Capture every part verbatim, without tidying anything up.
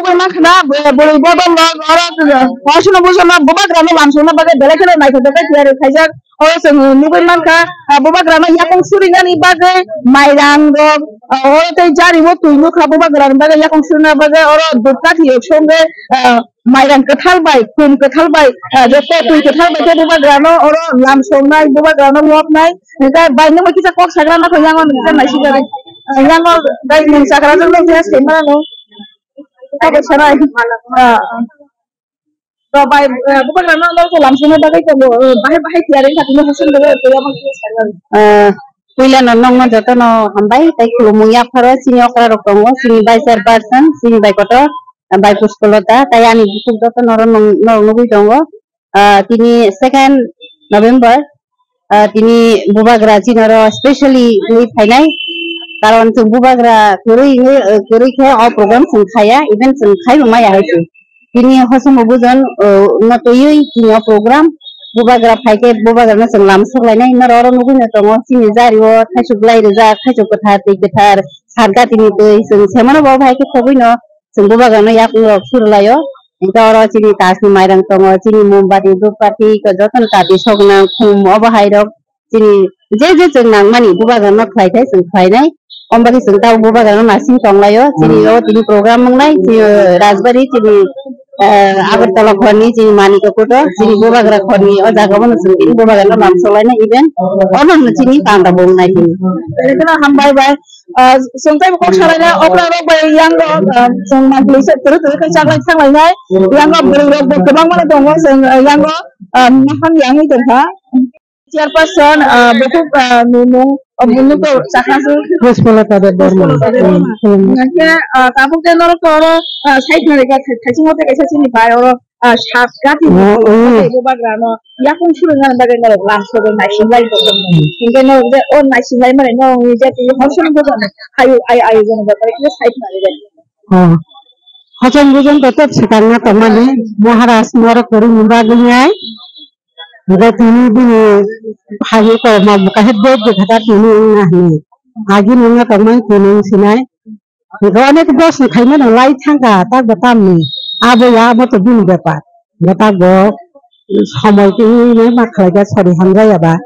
Ang mankha na, bo-, bwrwi bodol no, oro, koisono bujono bubagrano lamsokna bagwi belai kheno naithotok khe tiyari khaijak. Oro chwng nugwi mankha, ah, bubagrano yakung surinani bagwi mairang rok, ah, oro tei jari o twi nukha bubagrani bagwi yakung surina bagwi oro dupkathi songe, ah, mairang kwthal bai, khum kwthal bai, ah, joto twi kwthal bai khe bubagrano oro lamsoknai, bubagrano lobnai. Hingkhe bai nungbai kisa kok sagra nokho yango kisa naisijak. Ah, yango bai nwng chakrajak nokha sengmano. Abo sanai. Ah, ah. To bai, eh, bubagrano no ko lamsina bagwi tongo, eh, bahai bahai tiyari kha tini hasil bagwi tei abo khe sanai. Eh, puila no nokno joto no hambai tei khulumung yapharo chini okra rok tongo, chini vice chairperson, chini bai kotor, eh, bai Puspolota, tei ani bukhuk joto norok nung-, norok nugwi tongo. Ah, tini second November, ah, tini bubagra chini oro specially wngwi phainai, karon chwng bubagra kwrwi wngwi, ah, kwrwi khe o program chwng khaya, even chwng khaibo maya hai se. Tini hosongo bujon, ah, no twiwi tini o program bubagra phaikhe bubagrano chwng lamsok lainai, norok oro nugwi no tongo chini jari o thaisuk lai rijak, thaisuk kwthar, twi kwthar, salka tini twi chwng semano bo hai khe thogwi no chwng bubagrano yakung rok suri laio. Hingke oro chini tasni mairang tongo, chini mombati, dhupkathi, ko jotono kati soknang, khum, obo hai rok chini je je chwng nangmani bubagrano khlai thai chwng khlainai. Omo bagwi chwng tabuk bubagrano nasing tonglaio. Chini o tini program wngnai, chini Rajbari, chini, eh, Agartala khorni, chini Manikya Kuto, chini bubagra khorni o jaga bono chwng tini bubagrano lamsok lainai event. Ono no chini panda bo wngnai tini. Belai kheno hambai bai. Ah, chwng tei kok salaina okra rok bai yango, ah, chwng mangpili se turu turu khe chaklai thanglainai. Yango bwrwi rok bo kwbangma no tongo, chwng, ah, yango, ah, maham yangwi tongkha. Chairperson, ah, bukhuk, ah, ni mung, ah, mung nukgo chakha su. Puspalata Debbarma. Puspalata Debbarma. Hmm, hmm. Hingkhe, ah, tabuk tei norok to oro, ah, side nari kha thai-, thaichung hote kaisa chini bai oro ah, sat gati Oh, oh. Bubagrano yakung surungna bagwi norok lamsogo naisinglai tongkha. Hingke norok je o naisinglai mani norokni je tini hosong bujon hayu ai ayojon botari khe side mani je. Oh. Hosong bujon to tek swkangna tongmani Maharaj norok kwrwngni bagwi ai. Hingke tini bini hayu korma buka he bek bwkha tini wngna hwnwi. Agi nungna tongmani tini wngsinai. Hingke onek dos ni khaimano lai thangkha, tak bo tamni. Abo ya, abo to bini bepar. Bo tak bo somoi twi ma khlaikha, sori hamjaya ba.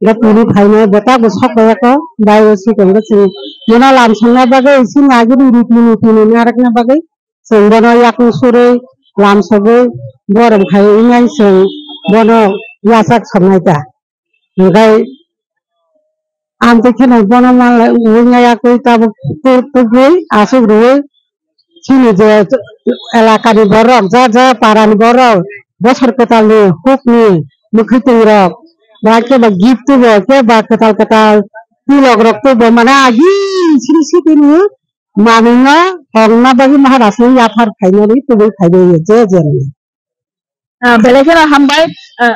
Hingke tini phainai bo tak bo sok bai ya kho, bai o si tongkhe chwng bono lamsokna bagwi, chini agini ritni nitini narwkna bagwi chwng bono yakung surwi, lamsogwi, borom khai wngnai chwng bono yachak soknai ta. Hingke amtwi kheno bono manlai wngya yakwi tabuk tu-, tubui aswk rwui chini je elakani borok, ja ja parani borok, bosor kwtalni hukni mwkhwtwng rok, ba khe ba gift tubo, khe ba kwtal kwtal tilok rok tubo, mane agi siri sitini manwino tongna bagwi Maharajni yaphar phainani tubui phaibai je je rwni. Ah, belai kheno hambai, ah,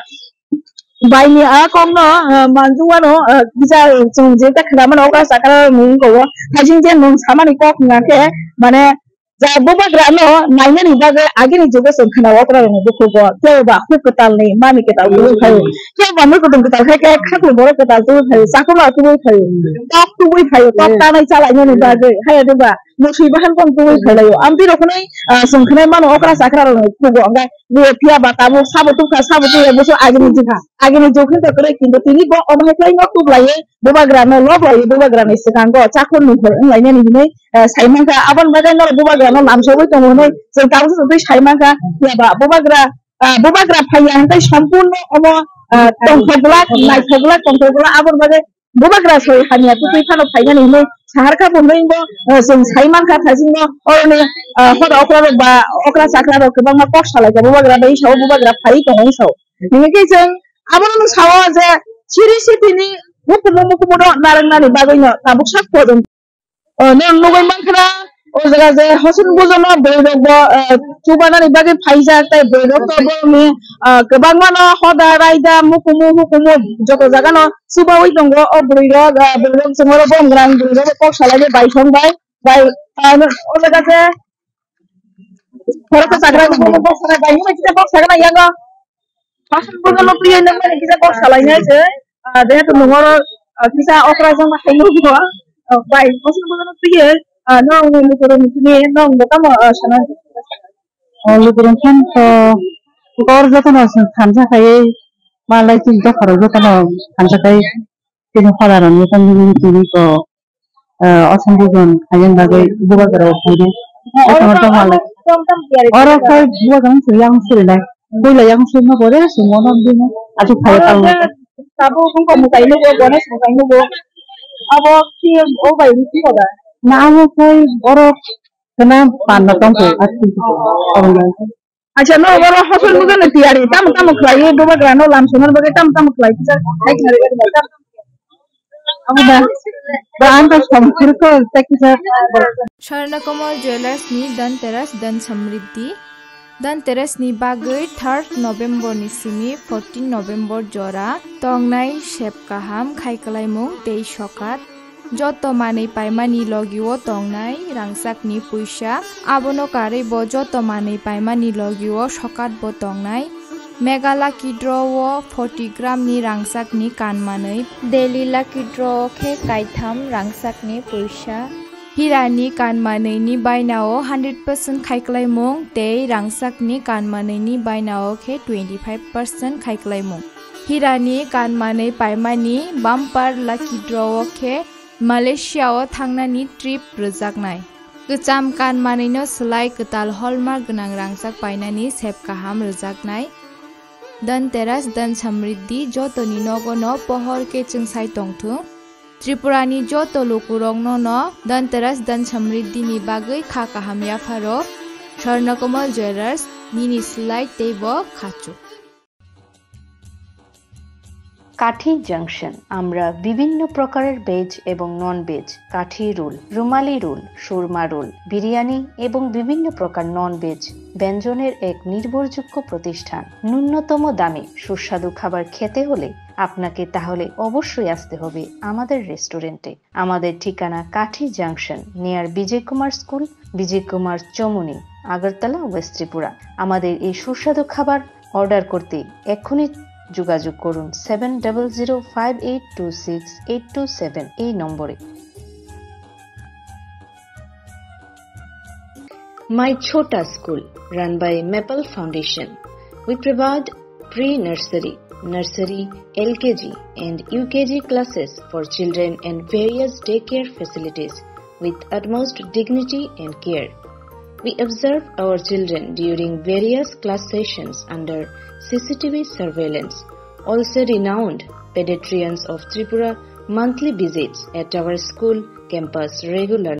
baini a kokno, ah, manjwano, ah, kisa chwng je ta khna mano okra chakra mung ko, hajing je mung samani kok hwnga khe, mane, ja bubagrano nainani bagwi agini jugo chwng khna okra rokni bukhugo, kebo ba huk kwtalni mami kwtal tubui phaio, kebo ba mui kwthwng kwtal khai khe khaklu borok kwtal tubui phaio, chakhuma tubui phaio, tok tubui phaio, tok tanai chalainani bagwi, haiya de ba, Musui bahan kong tubui phailaio. Amtwi rok hwnwi, ah, chwng khwnai mano okra chakra rok ni thugo. Hwnkhe bo phiya ba tabuk sabo tubkha, sabo tubya, bo se agini jukha. Agini jukha khe kwrwi, kintu tini bo omo hai khlai no tublaiwi bubagra no loblaiwi bubagra ni swkango chakhor nukho wnglainani hinwi, ah, sai mankha. Aboni bagwi norok bubagra no lamsogwi tongo hinwi chwng tabuk se twi sai mankha. Phiya ba bubagra, ah, bubagra phaiya hwnkhe sompurno omo, ah, tongthok glak, naithok glak, tongthok glak. Aboni bagwi Bubagra soi hamya kwtwi phano phainani hinwi sahar kha bo hinwi bo, eh, chwng sai mankha thaisingo oroni, eh, hoda okra rok ba okra chakra rok kwbangma kok salai kha bubagra bai sao bubagra phaiwi tongo sao. Hingkhe chwng abono no sao je siri sitini mukumu mukumu no narwknani bagwi no tabuk sak pojong. O, nang nugwi mankha, o jaga je hoson bujono bwrwi rok bo, eh, chubanani bagwi phaijak, tei bwrwi rok to borokni, eh, kwbangma no hoda, raida, mukumu, hukumu joto jaga no chubawi tongo. O bwrwi rok, eh, bwrwi rok chwng oro bom gwnang, bwrwi rok kok salai bai song bai, bai, ah, o jaga je khoroksa chakra rok bo kok salai bai, nini kisa kok sagana yago. Hoson bujono twiwi nang mani kisa kok salainai se, ah, jehetu nung oro, ah, kisa okra jang ma haino bo, ah, bai, hoson bujono twiwi, ah, nong ni lukurok ni tini nong bo tamo, ah, sana. O lukurok khan to kor jotono thansa khai malai chini dopharo jotono thansa khai tini khola rani tini tini ko o sandi jon khaina bagwi bubagra khaina. Oro to malai oro koi bubagra yang suri nai. Buila yang suri no bore suri mo no dino. Achu khai ta. Tabu kung ko mukai no go, gone mukai no go. Abo ki o bai ri ki ko da. Na abo koi oro kana pan na tong ko. Acha no oro hosol bujo no tiyari. Tam tam khlai bubagra no lam sonar bagwi tam tam khlai kisa. Hai khlai. Abo da. Ba anta som kirko tekisa. Swarnakomal Jewellers ni Dhanteras Dhan Samriddhi. Dhanteras ni bagwi third November ni simi fourteen November jora tongnai sep kaham khai kwlaimung tei sokat. Joto manwi paimani logio tongnai rangchakni puisa. Abono karwi bo joto manwi paimani logio sokat bo tongnai. Mega Lucky Draw o forty gram ni rangchakni kan manwi. Daily Lucky Draw o khe kaitham rangchakni puisa. Hirani kan manwini bainao hundred percent khai kwlaimung tei rangchakni kan manwini bainao khe twenty five percent khai kwlaimung. Hirani kan manwi paimani bumper lucky draw o khe Malaysia o thangnani trip rwjaknai. Kwcham kan manwino swlai kwtal hallmark gwnang rangchak painani sep kaham rwjaknai. Dhanteras Dhan Samriddhi jotoni nogono pohor khe chwngsai tongthung. Tripurani joto lukurokno no Dhanteras Dhan Samriddhi ni bagwi kha kaham yapharo. Swarnakomal Jewellers, nini swlai teibo khachuk. কাঠি জাংশন। আমরা বিভিন্ন প্রকারের ভেজ এবং non veg, কাঠি রোল, রুমালি রোল, সুরমা রোল, বিরিয়ানি এবং বিভিন্ন প্রকার non veg ব্যঞ্জনের এক নির্ভরযোগ্য প্রতিষ্ঠান। ন্যূনতম দামে সুস্বাদু খাবার খেতে হলে আপনাকে তাহলে অবশ্যই আসতে হবে আমাদের রেস্টুরেন্টে। আমাদের ঠিকানা Kathi junction, near Bijay Kumar school, Bijay Kumar Chowmuhani, Agartala, west Tripura. আমাদের এই সুস্বাদু খাবার অর্ডার করতে এক্ষুনি যোগাযোগ করুন seven double zero five eight two six eight two seven এই নম্বরে। My Chhota School, run by Maple Foundation. We provide pre-nursery, nursery, L K G and U K G classes for children and various daycare facilities with utmost dignity and care. We observe our children during various class sessions under C C T V surveillance. Also renowned pediatricians of Tripura monthly visits at our school campus regularly.